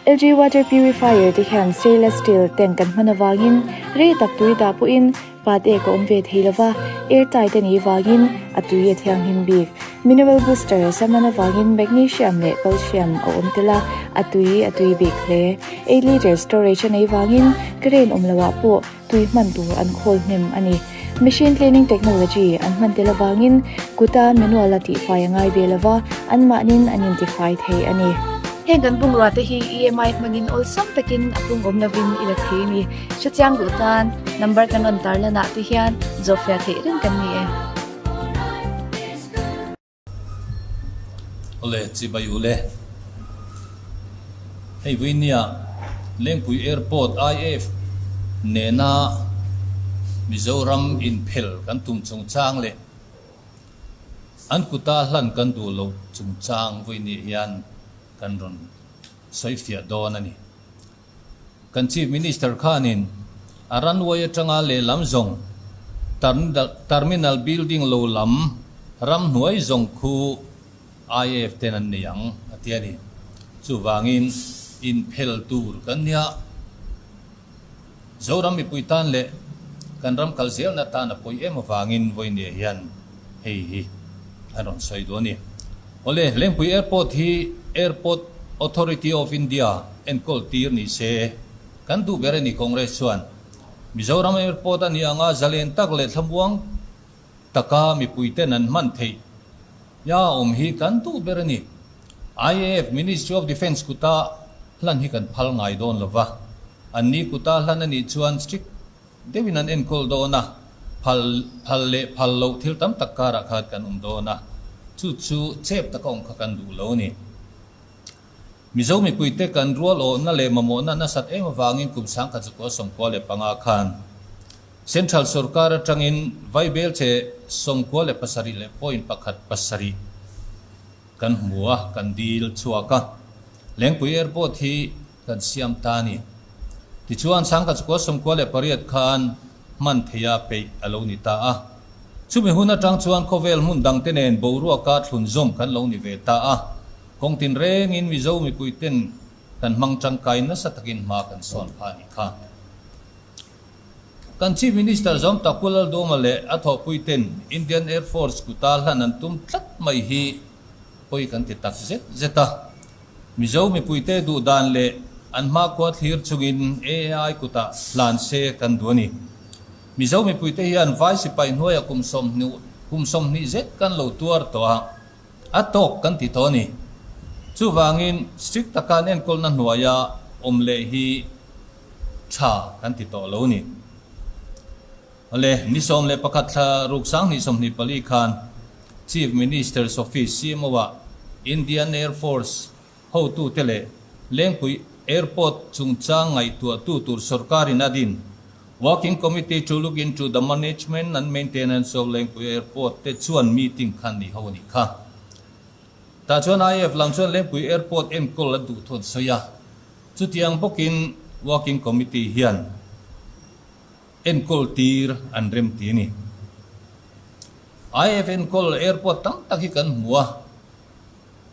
LG Water Purifier te hian stainless steel tank an hman avangin rei tak tui dah pawhin pat ek a awm ve thei lova, air tight a nih vangin a tui a thianghlim bik. Mineral booster sam an avangin magnesium leh calcium a awm tel a, a tui a tui bik hle. 8 litre storage a neih vangin current awm loah pawh tui hman tur an khawl hnem a ni. Machine cleaning technology an hman tel avangin kuta manual a tihfai a ngai ve lova, anmahnin an intifai thei a ni. Heng kan bungrua te hi EMI hmangin awlsam takin a pung awm lovin i la thei a ni. Hrechiang duh tan number kan rawn tarlanah te hian zawhfiah theih reng kan ni e. Awle, chibai u le. Hei Vuinia Lengpui Airport IAF nena Mizoram inphel kan tum chungchang leh an kuta hlan kan duh loh chungchang Vuinia hian kan rawn sawifiah dawn a ni. Kan Chief Minister khanin a runway atanga lehlam zawng Terminal Building lo lam ramhnuai zawng khu IAF ten an nei ang a ti a ni. Chuvangin inphel tur kan nia. Zoram mipui tan leh kan ram kal zelna tan a pawi em avangin vawinia hian hei hi an rawn sawi duh a ni. Awle, Lengpui Airport hi Airport Authority of India enkawl tir ni se kan duh ber a ni Congress chuan. Mizoram Airport a nih anga zalen tak leh thlamuang taka mipui ten an hman theih ya awm hi kan duh ber a ni. IAF, Ministry of Defence kuta hlan hi kan phal ngai dawn lova, an ni kuta hlan a nih chuan strict deuhin an enkawl dawn a, phal phal leh phal loh thil tam tak karah khan kan awm dawn a, chu chu chep taka awm kha kan duh lo a ni. Mizo mipuite kan rual awhna leh mamawhna nasat em avangin kum 1995 khan Central sorkar atangin Vaibel che 97 leh point pakhat pasarih kan hmu a, kan dil chhuak a, Lengpui Airport hi kan siam ta a ni. Tichuan, 1998 khan hman theia peih a lo ni ta a. Chumi hun atang chuan khawvel hmun dangte nen boruaka thlunzawm kan lo ni ve ta a. Kawng tinrengin Mizo mipuiten kan hmang tangkai nasa takin hma kan sawn pha a nih kha. Kan Chief Minister Zawm Takul Lalduhawma leh a thawhpuiten Indian Air Force kuta hlan an tum tlat mai hi pawi kan ti tak zet zet a. Mizo mipuite duh dan leh an hmakhua thlir chungin AAI kutah hlan se kan duh a ni. Mizo mipuite hian vai sipai hnuaia kum kum 20 zet kan lo tuar tawh a, a tawk kan ti tawh a ni. Chuvangin strict taka an enkawlna hnuaia awm leh hi tha kan ti tawh lo a ni. Awle, ni 11 thla ruk 2024 khan Chief Minister's Office, CMO, ah Indian Air Force hotute leh Lengpui Airport chungchang ngaihtuahtu tur sorkarin a din Working Committee to look into the management and maintenance of Lengpui Airport te chuan meeting khan ni ho a nih kha. Tah chuan IAF lam chuan Lengpui Airport enkawl an duh thu an sawi a, chutiang bawkin Working Committee hian enkawl tir an rem ti a ni. IAF enkawl airport tam tak hi kan hmu a,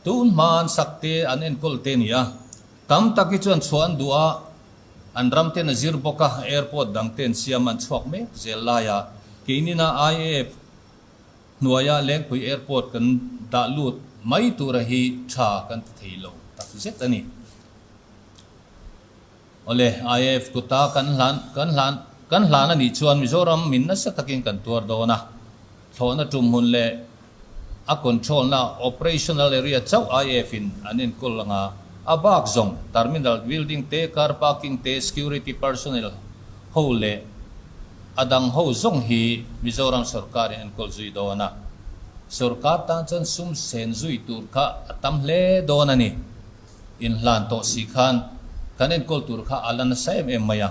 tun hma an sak te an enkawl te a ni a, tam tak hi chuan chhuah an duh a, an ram ten a zir bawk a, airport dang te an siam a an chhuak mek zel lai a, keinina IAF hnuaia Lengpui airport kan dah lut mai tura hi tha kan ti thei lo tak zet a ni. Awle, IAF kuta kan hlan kan hlan kan hlan a nih chuan Mizoram min nasa takin kan tuar dawn a, thlawhna tum hmun leh a control na operational area chauh IAF in an enkawl anga a bak zawng terminal building te, car parking te, security personnel ho leh a dang ho zawng hi Mizoram sorkar in enkawl zui dawn a, sorkar tan chuan sum sen zui tur kha a tam hle dawn a ni. Inhlan tawh si khan kan enkawl tur kha a la nasa em em mai a.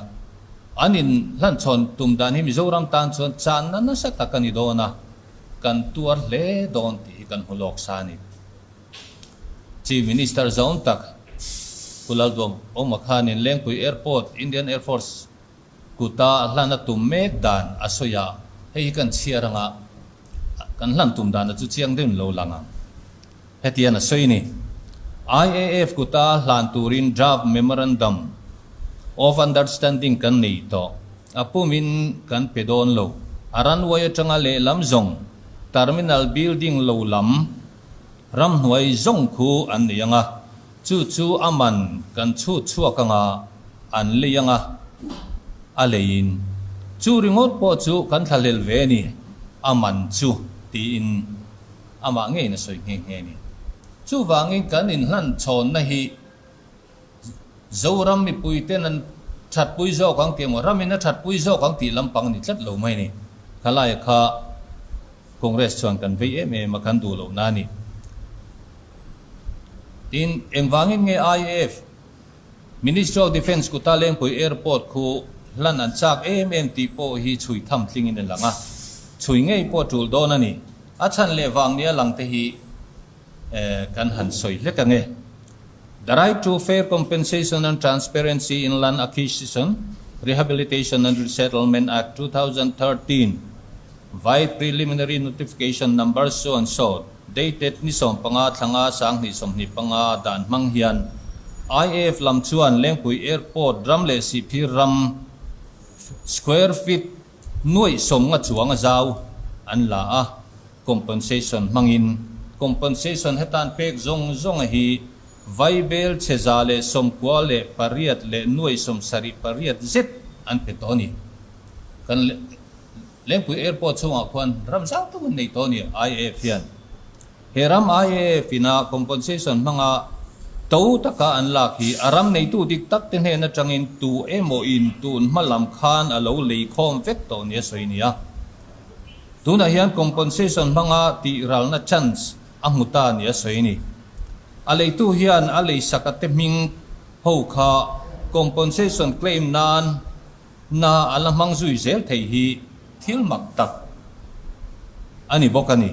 An inhlan chhawn tum dan hi Mizoram tan chuan channa nasa tak a ni dawn a, kan tuar hle dawn tih hi kan hmu lawk sa a ni. Chief Minister zawn tak Pu Lalduam Awma khanin Lengpui Airport, Indian Air Force, kuta hlan a tum mek dan a sawi a, hei hi kan chhiar anga kan hlan tum dan a chu chiang deuhin lo lang ang. Hetian a sawi ni. IAF kuta hlan turin draft memorandum of understanding kan nei tawh. A pumin kan pe dawn lo. A runway atanga lehlam zawng, terminal building lo lam ramhnuai zawng khu an nei ang a, chu chu a man kan chhut chhuak anga an lei ang a, a leiin chu ringawt pawh chu kan thlahlel ve a ni, a man chu tiin amah ngeiin a sawi nghe nghe a ni. Chuvangin kan inhlan chhawnna hi Zoram mipuiten an thatpui zawk ang tih emaw, ramin a thatpui zawk ang tih lampang a ni tlat lo mai a ni. Khalaia kha Congress chuan kan vei em em a, kan duh lohna a ni. Tin, engvangin nge IAF, Ministry of Defence kuta Lengpui Airport khu hlan an chak em em tih pawh hi chhui tham tlingin a lang a, chhui ngei pawh tul dawn a ni. A chhan leh vang nia lang te hi kan han sawi hlek ang e. The right to fair compensation and transparency in land acquisition, rehabilitation and resettlement Act 2013 vide preliminary notification number so and so dated ni 15 thlanga 2025 dan hmang hian IAF lam chuan Lengpui Airport ram leh Sihphir ram square feet nuaih 50 chuang a zau an la a. Compensation hmangin compensation hetan pek zawng zawnga hi Vaibel chhe 198 leh 78 zet an pe tawh a ni. Kan Lengpui Airport chhungah khuan ram zau tak an nei tawh a ni IAF hian. He ram IAF ina compensation hmanga to taka an lak hi a ram neitu dik tak te hnen atangin tu emaw in tun hma lam khan a lo lei khawm vek tawh nia sawi a ni a. Tunah hian compensation hmanga tih ralna chance a hmu ta nia sawi a ni. A leitu hian a leisaka te hming ho kha compensation claim nan na a la hmang zui zel thei hi thil mak tak a ni bawk a ni.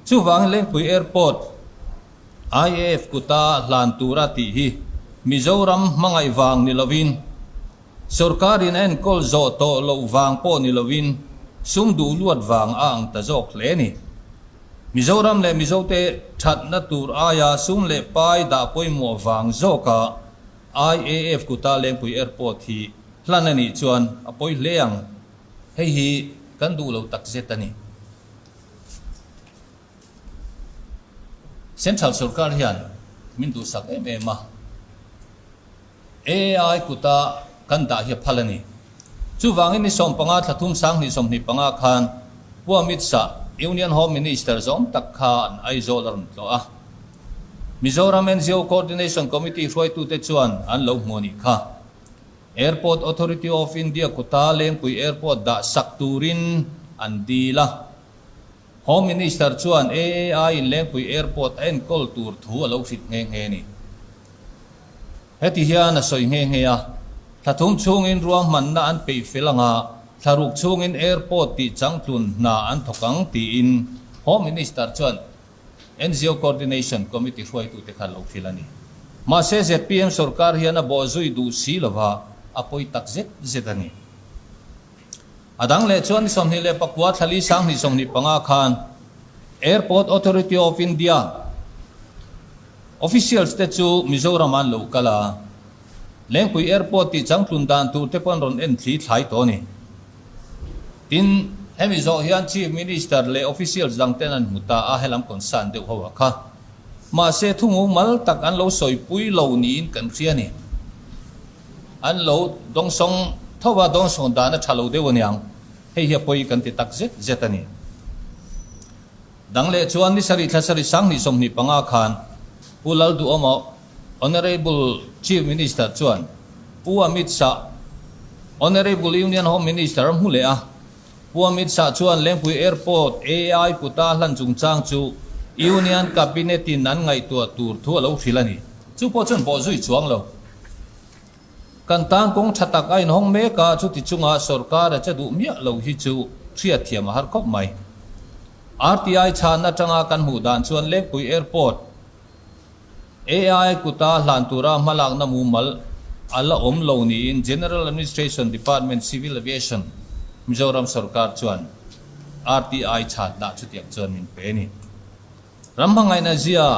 Chuvangin Lengpui Airport IAF kuta hlan tura tih hi Mizoram hmangaih vang ni lovin Sorkarin a enkawl zawh tawh loh vang pawh ni lovin sum duh luat vang a ang ta zawk hle a ni. Mizoram leh Mizote thatna tur aia sum leh pai dah pawimawh vang zawka IAF kuta Lengpui Airport hi hlan a nih chuan a pawi hle ang. Hei hi kan duh lo takzet a ni. Central sorkar hian min duhsak em em a. AI kuta kan dah hi a phal a ni. Chuvangin ni 15 thla thum 2025 khan Pu Amit Shah, Union Home Minister zawm tak kha an Aizawl a rawn tlawh a. Mizoram NGO Coordination Committee hruaitute chuan an lo hmu a nih kha. Airport Authority of India kuta Lengpui Airport dah sak turin an dil a. Home Minister chuan AAI in Lengpui Airport a enkawl tur thu a lo hrilh nghe nghe a ni. Heti hian a sawi nghe nghe a, thla thum chhungin ruahmanna an peih fel anga thla ruk chhungin airport tih changtlun hna an thawk ang tiin Home Minister chuan NGO Coordination Committee hruaitute kha lo hrilh a ni. Mahse zpm sorkar hian a bawhzui duh si lova a pawi tak zet zet a ni. A dang leh chuan ni 29 thla li 2025 khan Airport Authority of India Officials te chu Mizoram an lo kal a, Lengpui Airport tih changtlun dan tur te pawh an rawn en thli thlai tawh a ni. Tin, hemi zawh hian Chief Minister leh Officials dang ten an hmu ta a, helam concern deuh ho a kha. Mahse, thu mumal tak an lo sawipui lo niin kan hria a ni. An lo dawngsawng tho a, dawngsawng dan a tha lo deuh aniang. Hei hi a pawi kan ti tak zet zet a ni. Dang leh chuan ni sarih thla sarih 2025 khan Pu Lalduhawma Honourable Chief Minister chuan Pu Amit Shah Honourable Union Home Minister a hmu leh a. Pu Amit Shah chuan Lengpui Airport AI kuta hlan chungchang chu Union Cabinet in an ngaihtuah tur thu a lo hrilh a ni. Chu pawh chuan bawhzui chuang lo. Kan tan kawng tha tak a inhawng mek a, chuti chunga sorkar a che duh miah lo hi chu hriatthiam a har khawp mai. RTI chhan atanga kan hmuh dan chuan Lengpui Airport AI kuta hlan tura hmalakna mumal a la awm lo niin General Administration Department Civil Aviation Mizoram sorkar chuan RTI chhanna chutiang chuan min pe a ni. Ram hmangaihna zia.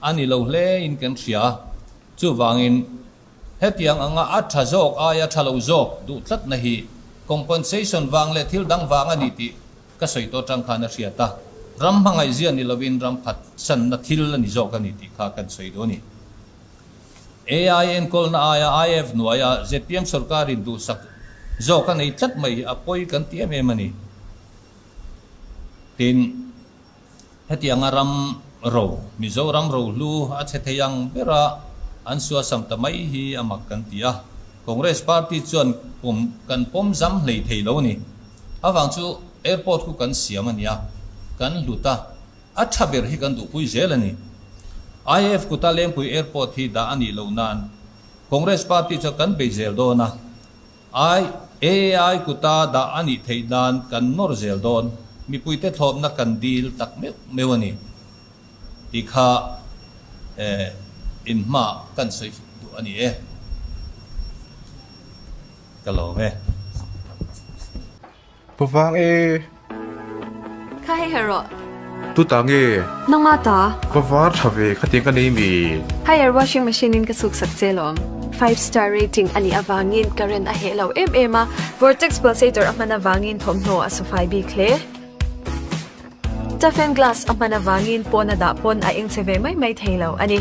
a ni lo hle in kan hria. Chuvangin hetiang anga a tha zawk aia tha lo zawk duh tlatna hi compensation vang leh thil dang vang a ni tih ka sawi tawh atang khan a hriat a, ram hmangaihzia ni lovin ram phatsanna thil a ni zawk a ni tih kha kan sawi duh a ni. AI enkawlna aia IF hnuaia zpm sorkarin duhsak zawk a nei tlat mai hi a pawi kan ti em em a ni. Tin, hetianga ram ro, Mizoram rohlu a chhe thei ang bera an suasam ta mai hi a mak kan ti a. Congress party chuan pawm kan pawm zam hlei thei lo a ni. Avang chu airport khu kan siam a nia, kan hlut a, a tha ber hi kan duhpui zel a ni. IAF kuta Lengpui Airport hi dah a nih loh nan Congress party chuan kan bei zel dawn a, IAI kuta dah a nih theih nan kan nawr zel dawn, mipuite thlawpna kan dil tak meuh meuh a ni tih kha inhma kan sawi duh a ni e. Ka lawm e. Pu vang e. Kha hei her rawh. Tu ta nge? Nangma ta. Ka var tha ve khatiang ka nei mi. Haier washing machine in ka suk sak che lawm. Five star rating a nih avangin current a heh lo em em a, vortex pulsator a hman avangin thawmhnaw a sufai bik hle. Toughen glass a hman avangin pawn a dah pawn a eng che ve mai mai thei lo a ni.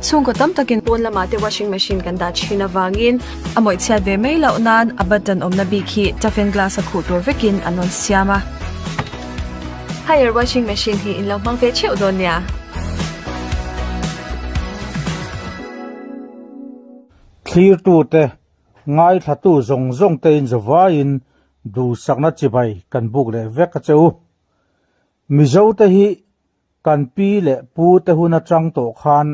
Chhungkaw tam takin pawn lamah te washing machine kan dah thin avangin a mawih chhiat ve mai loh nan a button awmna bik hi toughen glass a khuh tur vekin an rawn siam a. Haier washing machine hi in lo hmang ve theuh dawn nia. Thlirtute, ngaithlatu zawng zawng te inzawvaiin Duhsakna chibai kan buk leh vek a che u. Mizote hi kan pi leh pu te hun atang tawh khan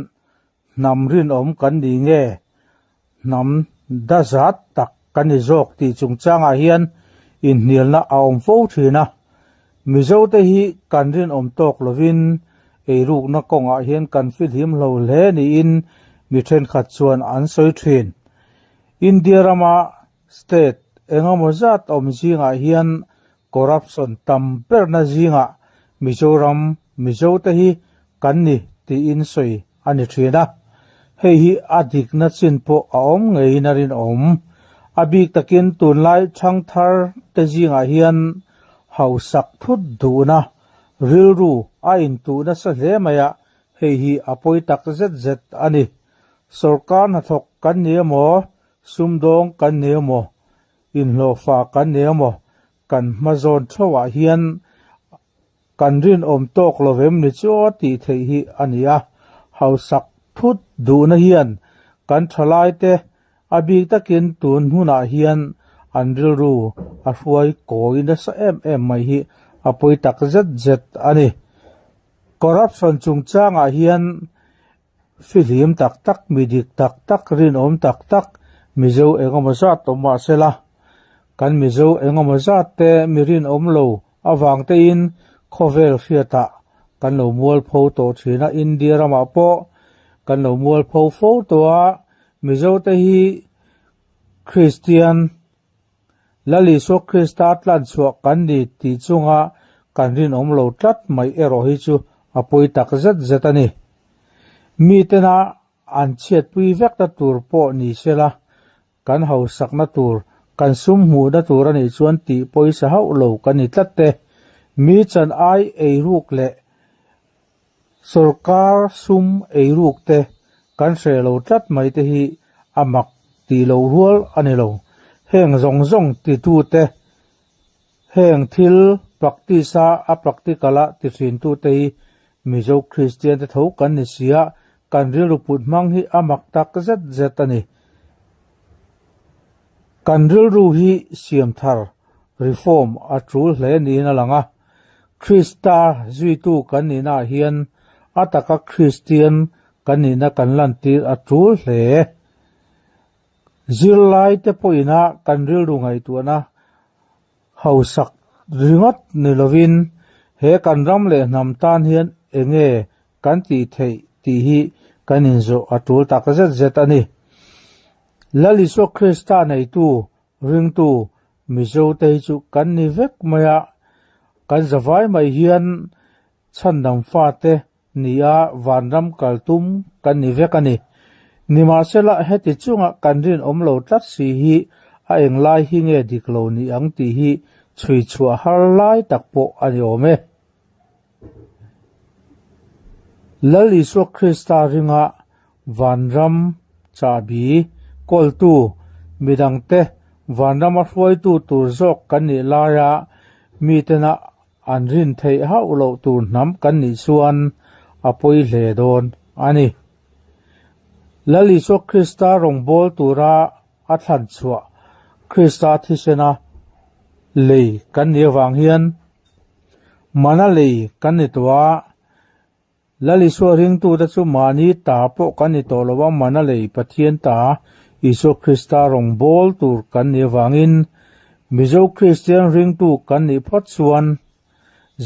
hnam rinawm kan ni nge hnam dazat tak kan ni zawk tih chungchangah hian inhnialna a awm fo thin a. Mizote hi kan rinawm tawk lovin eirukna kawngah hian kan fihlim hlo hle niin mi thenkhat chuan an sawi thin. India rama State engemaw zat awm zingah hian corruption tam berna zingah Mizoram Mizote hi kan ni tiin sawi a ni thin a. Hei hi a dikna chin pawh a awm ngeiin a rinawm. A bik takin tunlai thangthar te zingah hian hausak thut duhna rilru a intuh nasa hle mai a, hei hi a pawi tak zet zet a ni. Sorkar hnathawk kan ni emaw Sumdawng kan ni emaw, inhlawhfa kan ni emaw, kan hmazawn theuhah hian kan rinawm tawk lo vem ni chu aw tih theih hi a ni a. Hausak thut duhna hian kan thalaite a bik takin tun hunah hian an rilru a hruai kawi nasa em em mai hi a pawi tak zet zet a ni. Corruption chungchangah hian Fihlim tak tak, mi dik tak tak, rinawm tak tak, Mizo engemaw zat awm mah sela, kan Mizo engemaw zat te mi rinawm lo avang tein khawvel hriatah kan lo mualpho tawh thin a, India ramah pawh kan lo mualpho fo tawh a, Mizo te hi Kristian Lal Isua Krista tlanchhuah kan ni tih chunga kan rinawm lo tlat mai erawh hi chu a pawi tak zet zet a ni. Mitena an chhiatpui vekna tur pawh ni sela, kan hausakna tur, kan sum hmuhna tur a nih chuan tih pawisa hauh lo kan ni tlat te. Mi chan ai eiruk leh Sorkar sum eiruk te kan hre lo tlat mai te hi a mak tih loh rual a ni lo. Heng zawng zawng titu te, heng thil practice a a practical a ti thin tu te hi Mizo Kristian te tho kan ni si a, kan rilru put hmang hi a mak tak zet zet a ni. Kan rilru hi siam thar, reform, a tul hle niin a lang a. Krista zuitu kan nihnaah hian a taka Kristian kan nihna kan lantir a tul hle. Zirlaite pawhina kan rilru ngaihtuahna hausak ringawt ni lovin he kan ram leh hnam tan hian enge kan tih theih tih hi kan inzawh a tul tak zet zet a ni. Lal Isua Krista neitu ringtu Mizote hi chu kan ni vek mai a, kan zavai mai hian chhandam fate Ni a, vanram kal tum kan ni vek a ni. Nimahsela, heti chunga kan rinawm lo tlat si hi a englai hi nge dik lo ni ang tih hi chhui chhuah har lai tak pawh a ni awm e. Lal Isua Krista ringa vanram chahbi kawltu midangte vanrama hruaitu tur zawk kan nih laia mitena An rin theih hauh loh tur hnam kan nih chuan a pawi hle dawn a ni. Lal Isua Krista rawngbâwl tura a thlan chhuah Krista thisena lei kan nih avang hian mana lei kan ni tawh a, Lal Isua ringtute chu mahni ta pawh kan ni tawh lo a, mana lei Pathian ta Isua Krista rawngbâwl tur kan nih avangin Mizo Kristian ringtu kan nih phawt chuan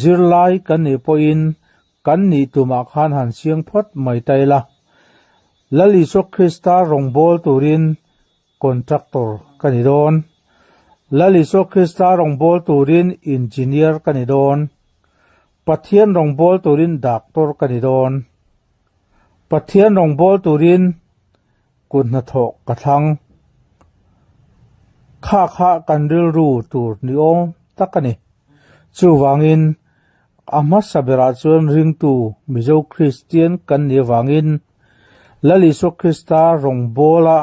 zirlai kan nih pawhin kan nih tumah khan han chiang phawt mai ta ila. Lal Isua Krista rawngbâwl turin Contractor ka ni dawn. Lal Isua Krista rawngbâwl turin Engineer ka ni dawn. Pathian rawngbâwl turin Doctor ka ni dawn. Pathian rawngbâwl turin kut hnathawh ka thlang. Kha kha kan rilru tur ni awm tak a ni. Chuvangin a hmasa berah chuan ringtu Mizo Kristian kan nih avangin Lal Isua Krista rawngbawla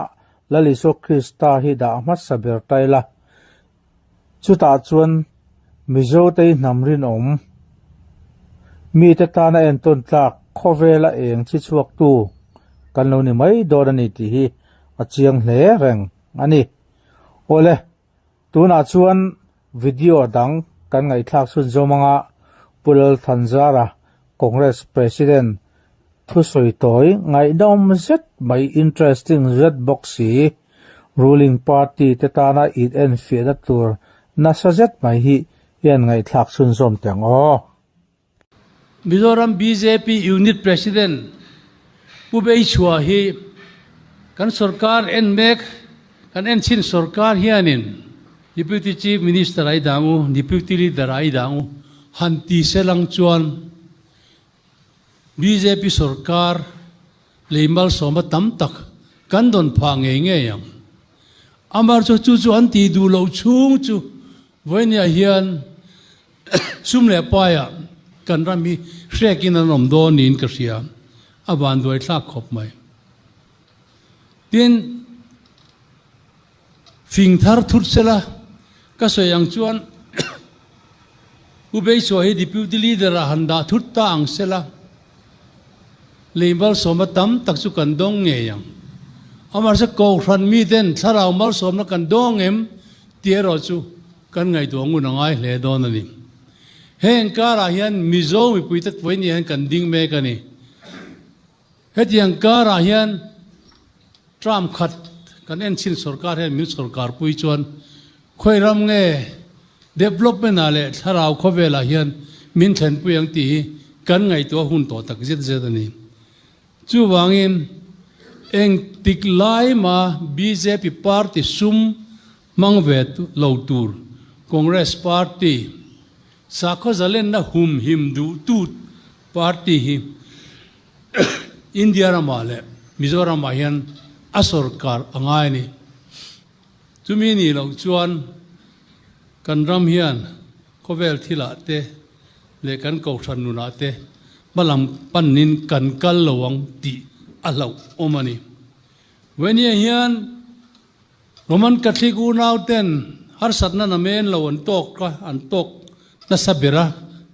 Lal Isua Krista hi dah hmasa ber ta ila. Chutah chuan Mizotei hnam rinawm, mite tana entawn tlak khawvela eng chi chhuaktu kan lo ni mai dawn a ni tih hi a chiang hle reng a ni. Awle, tunah chuan video dang kan ngaihthlak chhunzawm anga Pu Lalthanzara Congress President Thusawi tawi ngaihnawm zet mai interesting zet bawk si, ruling party te tana in enfiahna tur nasa zet mai hi hian ngaihthlak chhunzawm teh ang aw. Mizoram bjp Unit President Pu Beichhua hi kan sorkar en mek, kan enchhin sorkar hianin Deputy Chief Minister a i dang u, Deputy Leader a i dang u han ti se lang chuan Bjp sorkar lei malsawma tam tak kan dawn phah ngei ngei ang. Amar chu chu chu an tih duh loh chhung chu vawinia hian sum leh paiah kan ram hi hrekin an awm dawn niin ka hria, a vanduai thlak khawp mai. Tin, Fing thar thut sela, ka sawi ang chuan Pu Beisua hi Deputy Leader ah han dah thut ta ang sela, lei malsawmna tam tak chu kan dawng ngei ang. Amaherawhchu Kohhran miten thlarau malsawmna kan dawng em tih erawh chu kan ngaihtuah ngun a ngai hle dawn a ni. Heng karah hian Mizo mipuite vawiin hian kan ding mek a ni. Hetiang karah hian term khat kan enchhin sorkar hian min sorkar pui chuan khawi ram nge development ah leh thlarau khawvelah hian min thlenpui ang tih hi kan ngaihtuah hun tawh tak zet zet a ni. Chuvangin engtik lai ma bjp party sum hmang ve lo tur Congress party sakhaw zalenna humhim duhtu party hi India ramah leh Mizoramah hian a sorkar a ngai a ni. Chumi nih loh chuan kan ram hian khawvel thilah te leh kan kohhran nunah te hmalam panin kan kal lo ang tih a hlauh awm a ni. Venia hian Roman Catholic unau ten harsatna namen lo an tawk a, an tawk nasa ber a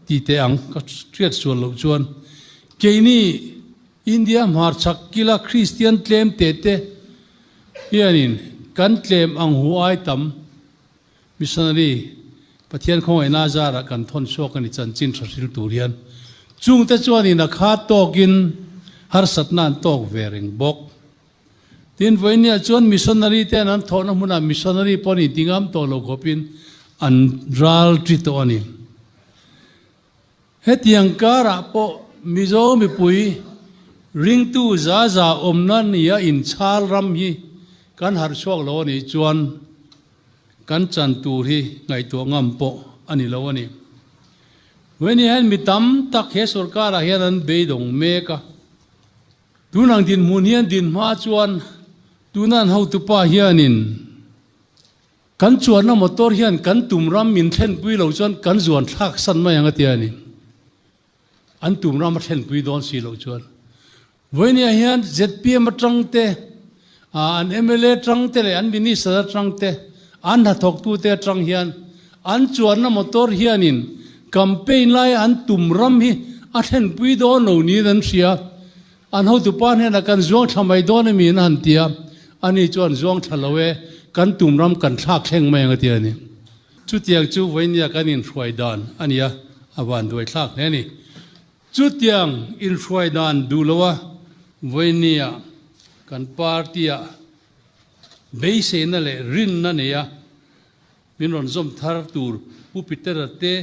ti teh ang ka hriat sual loh chuan keini India hmarchhak kila Kristian tlem te te hianin kan tlem ang hu ai tam missionary Pathian khawngaihna zarah kan thawn chhuak a ni chanchin tha hril tur hian chungte chuanin a kha tawkin harsatna an tawk ve reng bawk. Tin, vawinia chuan missionary ten an thawhna hmunah missionary pawh an inti ngam tawh lo khawpin an ral ṭi tawh a ni. Hetiang karah pawh Mizo mipui ringtu za za awmna nia inchhal ram hi kan harh chhuak lo a nih chuan kan chan tur hi ngaihtuah ngam pawh a ni lo a ni. Vawiin hian mi tam tak he sorkarah hian an beidawng mek a. Tunang dinhmun hian dinhma chuan tuna an hotupa hianin kan chuanna motor hian kan tum ram min thlenpui lo chuan kan zuan thlak san mai ang a ti a ni. An tum ram a thlenpui dawn si loh chuan. Vawinia hian zpm atang te, an mla atang te leh an minister atang te, an hnathawktute atang hian an chuanna motor hianin campaign laia an tum ram hi a thlenpui dawn lo niin an hria. An hotupa hnenah kan zuang thla mai dawn a mi an han ti a, ani chuan zuang thla lo e, kan tum ram kan thlak thleng mai ang a ti a ni. Chutiang chu vawinia kan inhruai dan a ni a, a vanduai thlak hle a ni. Chutiang inhruai dan duh loa vawinia kan party-ah beiseina leh rinna neia min rawn zawm thar tur Pu Peter-a te,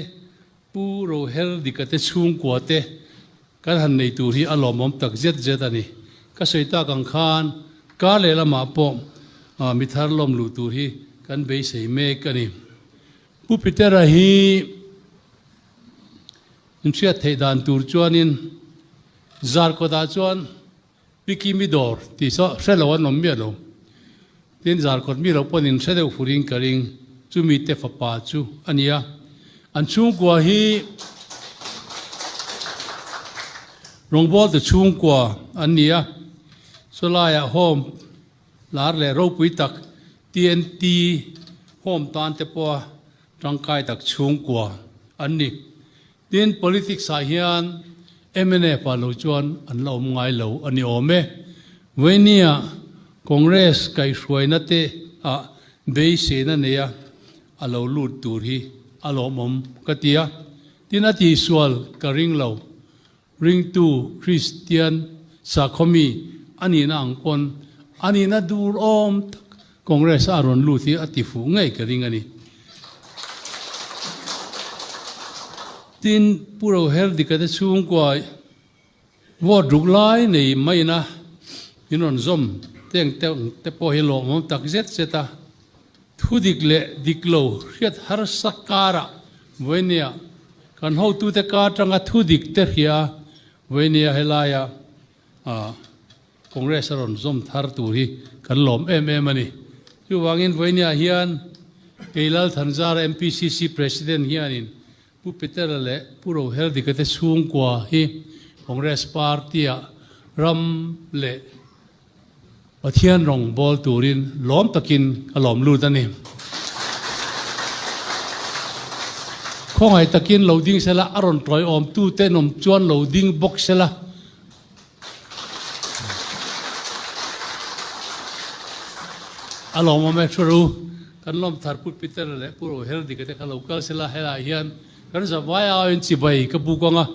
Pu Roherdika te chhungkua te kan han nei tur hi a lawmawm tak zet zet a ni. Ka sawi tak ang khan kar leh lamah pawh mi thar lawm luh tur hi kan beisei mek a ni. Pu Peter-a hi Inhriat theih dan tur chuanin Zarkawtah chuan Pi Kimi dawr tih saw hre lo an awm miah lo. Tin, Zarkawt mi lo pawn in hre deuh furin ka ring. Chumi te fapa chu a ni a. An chhungkua hi rawngbawltu chhungkua an ni a. Chulaiah home lar leh ropui tak TNT home tan te pawha Tangkai tak chhungkua an ni. Tin, politics ah hian mnf ah lo chuan an la awm ngai lo a ni awm e. Vawinia Congress kaihhruaina te ah beiseina neia a lo lut tur hi a lawmawm ka ti a. Tin, a tihsual ka ring lo. Ringtu Kristian sakhaw mi a nihna ang pawn a nihna dur awm tak Congress a rawn lut hi a ti fuh ngei ka ring a ni. Tin, Pu Roherdika te chhungkua vote ruk lai nei maina min rawn zawm teng te pawh hi lawmawm tak zet zet a. Thu dik leh dik lo hriat harsa karah vawinia kan hotute kar atanga thu dik te hria vawinia helaia Congress a rawn zawm thar tur hi kan lawm em em a ni. Chuvangin vawinia hian kei Lal Thanzara MPCC President hianin Pu Petera leh Pu Roherdika te chhungkua hi Congress Party-a ram leh Pathian rawng bawl turin lawm takin ka lawm lut a ni. Khawngaih takin lo ding sela, a rawn tawiawm tute an awm chuan lo ding bawk sela. A lawmawm e thu ru, kan lawm thar Pu Peter leh Pu Roherdika te kha lo kal sela, helaiah hian kan zavai aiin chibai ka buk ang a.